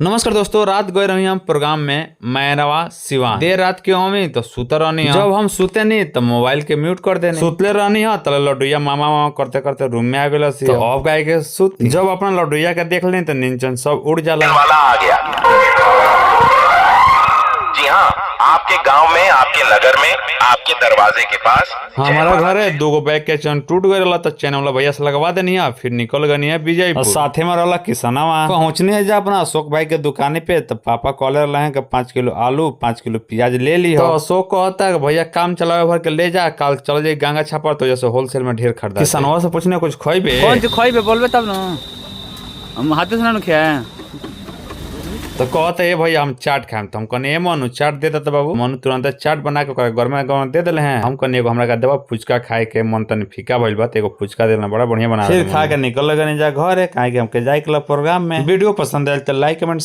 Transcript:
नमस्कार दोस्तों, रात गए रही हम प्रोग्राम में मैरवा सिवान। देर रात के हमी तो सुत रहनी। जब हम सुते नहीं तो मोबाइल के म्यूट कर देनी। सुतले रहनी है तो लडुइया मामा मामा करते करते रूम में आ गए। तो अब गाय के सुत जब अपना लडुइया के देख लें तो नींद सब उड़ जाला। वाला आ गया। जी हाँ, आपके गांव में, आपके नगर में, आपके दरवाजे के पास। हमारा घर है 2 गो बैग के चैन टूट गए रहला तो चैन वाला भैया से लगवा देनी है, फिर निकल गनी है विजय। और साथे में रहला किसनवा। पहुंचने है जा अपना अशोक भाई के दुकान पे तो पापा कहले रहे हैं कि 5 किलो आलू 5 किलो प्याज ले ली। तो अशोक कहता है कि भैया काम चलावे भर के ले जा, कल चल जाई गंगा छापर तो जैसे होलसेल में ढेर खरीदा। किसनवा से पूछने कुछ खोइबे? कौन चीज खोइबे बोलबे तब न, हम हाथे से ना खाए। तो कहते है भैया हम चाट खाएम। तो हम कहने ए मनु चाट दे देते बाबू। मनु तुरंत चाट बना के ओकरा गरमा गरम दे देले हैं। हम कहने एगो हमरा का देबा फुचका खाए के मन तनी फीका भइल बा, एगो फुचका देना बड़ा बढ़िया बना। फिर खा के निकल लगनी जा घर है, काहे कि हमके जाए के प्रोग्राम में। वीडियो पसंद आयल तो लाइक कमेंट।